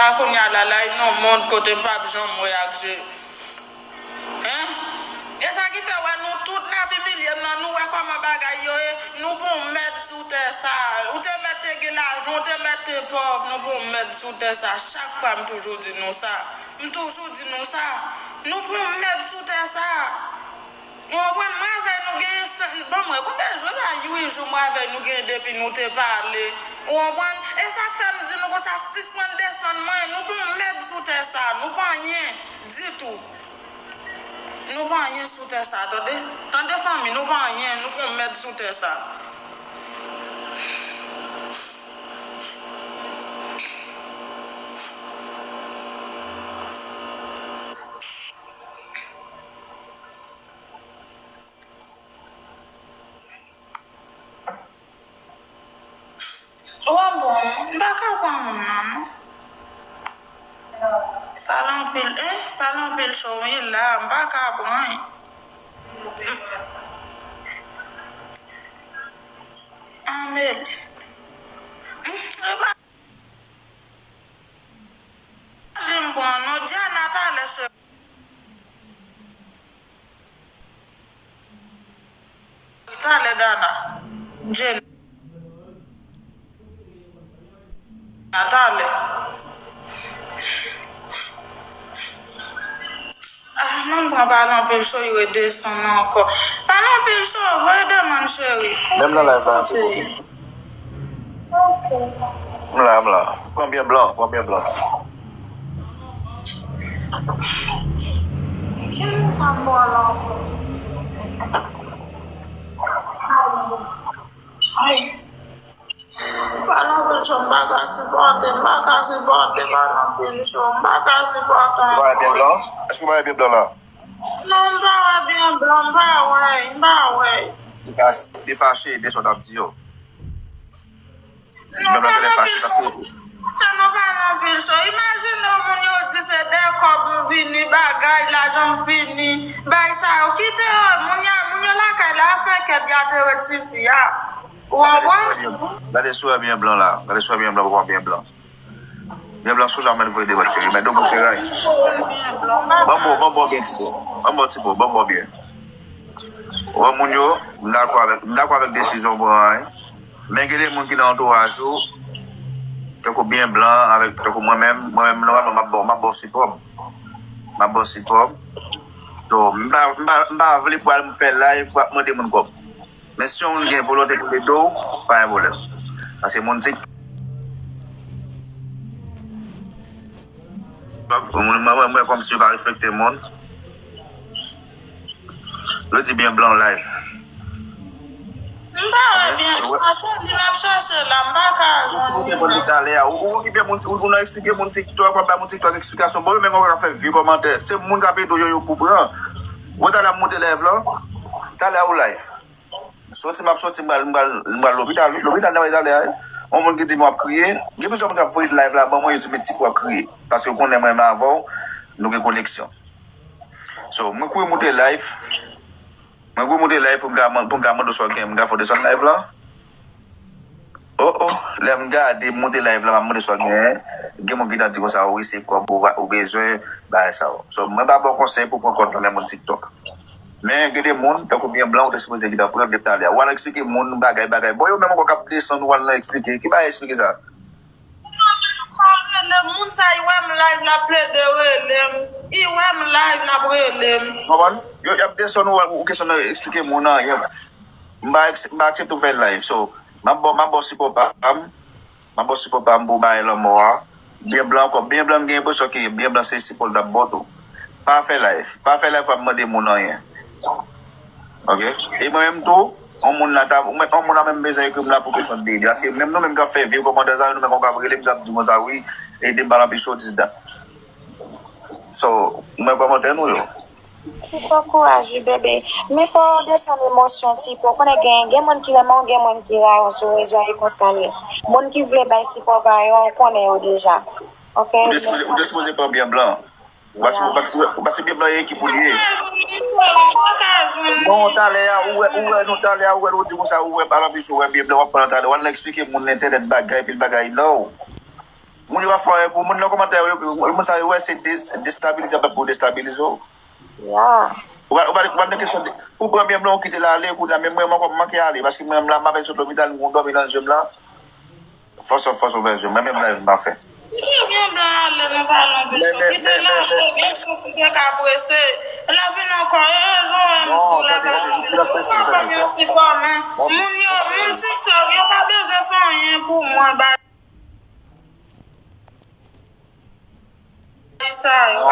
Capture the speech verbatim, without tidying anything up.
a kounye a la, la, nan mond kote m p ap janm wè ak je. Hein? E sa ki fè wè nou tout n ap imilye m nan, nou wè kòman bagay yo ye, nou pran mèd sou tè sa. Ou te mèt te gen lajan, ou te mèt te pòv, nou pran mèd sou tè sa. Chak fwa m toujou di nou sa. M toujou di nou sa. Nou pran mèd sou tè sa. Ou konprann? Mwen avè nou gen san, bon, mwen konbyen jou la, uit jou mwen avè nou gen depi nou te pale. Ou konprann? E sa k fè m di nou konsa, sispann desann mwen, nou pran mèd sou tè sa, nou pa anyen ditou. Nou pa anyen sou tè sa, tande? Tande fanmi, nou pa anyen, nou pran mèd sou tè sa. Ou bon, m pa ka pran moun nan, non. Pale anpil, eh, pale anpil cho, wi, la, m pa ka pran. Anmel. E pa li m pran, non, Diana talè, cheri. Talè, Dana. Jenna, talè. Ah, non, m pran pale anpil cho, yo redesann ankò. Pale anpil cho, voye demann, cheri. Menm nan live la, ti bebe. M la, m la. Pran byen blan, pran byen blan. Ki moun sa m bò la ankò? Ay. Pale anpil cho, m pa ka sipòte, m pa ka sipòte, pale anpil cho, m pa ka sipòte ankò. Ou pa wè byen blan? Èske ou pa wè byen blan la? Non, m pa wè byen blan, m pa wè, m pa wè. Li fache, li fache de sa w t ap di yo. Non, pa nan pil cho. Sa nou pa nan pil cho. Imajine w, moun yo di se de kòb m vini, bagay, lajan m fini, bay sa yo. Kite yo, moun ya, moun yo lakay la, fè kèt ya te ret sifi a. Ou konprann? Gade si w wè byen blan la. Gade si w wè byen blan, pou w wè byen blan. Byen blan sou la, men voye devan cheri. Men do pou feray. Ban m bo, ban m bo byen ti bo. Ban m bo ti bo, ban m bo byen. Ou wè moun yo, m dakò avèk, m dakò avèk desizyon w pran an, wi. Men gen de moun ki nan antouraj ou, tankou byen blan, avèk, tankou mwen menm, mwen menm, nòmalman, m ap ba w, m ap ba w sipò m. M ap ba w sipò m. Donk, m pa, m pa, m pa vle pou al fè live, pou ap mande moun kòb. Men si yon moun gen volonte pou l ede w, pa gen pwoblèm. Paske moun di, mwen, mwen, mwen, mwen kòmsi yo pa respekte moun. Yo di byen blan live. M pa wè byen, paske m di m ap chache la, m pa ka jwenn li menm. Ou, ou okipe moun, ou, ou nan eksplike moun TikTok, w ap bay moun TikTok eksplikasyon. Bon, yo menm yo ka fè vye kòmantè. Se moun k ap ede w yo, yo pou pran. Gwo talè m monte live lan. Talè ou live. Soti, m ap soti, m pral, m pral, m pral lopital, wi. Lopital, nan talè a, wi. Yon moun ki di m w ap kriye. Gen plizyè moun k ap voye live la, ban mwen, yo di, men tipe w ap kriye. Paske yo konnen mwen menm avè w, nou gen koneksyon. So, mwen kouri moute live. Mwen kouri moute live pou m ka man-, pou m ka mande w sa w gen, m ka fè w desann live la. Oh, oh, lè m gade, m moute live la, m ap mande sa w genyen. Gen moun ki ta di konsa, wi, se kòb ou, ou bezwen, bagay sa yo. So, mwen pa ba w konsèy pou pran kòb nan men moun TikTok. Men gen de moun, tankou byen blan, ou te sipoze gentan pran depi talè. Ou al eksplike moun bagay, bagay. Bon, yo menm ankò k ap desann, ou al nan eksplike. Ki bagay eksplike sa? Rele m, moun sa, i wè m live, l ap plede rele m. I wè m live, l ap rele m. Konprann? Yo, y ap desann ou, ou kesyon nan eksplike moun anyen. M pa eks-, m pa aksepte w fè live. So, m ap ba w, m ap ba w sipò pa m. M ap ba w sipò pa m pou bagay lanmò a. Byen blan ankò. Byen blan, m gen enpresyon ke byen blan se sipò l t ap ba w tou. Pa fè live. Pa fè live pou w ap mande moun anyen. Ok? E mwen menm tou, yon moun la ta, ou mèt, yon moun la menm bezwen ekri m la pou kesyon de ede. Paske menm nou menm k ap fè vye kòmantè sa yo, nou menm k ap rele m, k ap di konsa, wi, ede m pale anpil cho, dis dat. So, mwen kòmantè nou yo. Ti pò kouraj wi, bebe. Men fò w desann emosyon, ti pò. Konnen gen, gen moun ki renmen w, gen moun ki rayi w sou rezo a, e konsa l ye. Moun ki vle bay sipò pa yo, ou konnen yo deja. Ok? Ou te sipoze, ou te sipoze pran byen blan. Ou pa, ou pa, ou pa, se byen blan ye ki pou l ye. Non, talè a, ou wè, ou wè, non, talè a, ou wè, ou di konsa, ou wè, pa lanpil, ou wè byen blan, w ap pran talè, w al eksplike moun entènèt bagay, pil bagay, non. Moun yo pa fè anyen pou moun nan kòmantè yo, yo, moun sa yo wè se destabilize pèp pou destabilize w. Ya. Ou pa ou pa ou pa nan kesyon de, ou pran byen blan ou kite l ale, kounye a menm mwen ankò m manke ale, paske mwen menm la m apèn sot lopital, m gon dòmi nan zye m la. Fòs fòs ouvè zye m, mwen menm la m pa fè. Kite byen blan ale, nou pa nan bezwen. Kite l ale, byen si w te ka prese. L ap vin ankò, e jan w wè m di w la, pa nan bezwen. Ou pa kòm yon sipòmen. Moun yo, moun TikTok, yo pa bezwen fè anyen pou mwen, ba sa yo.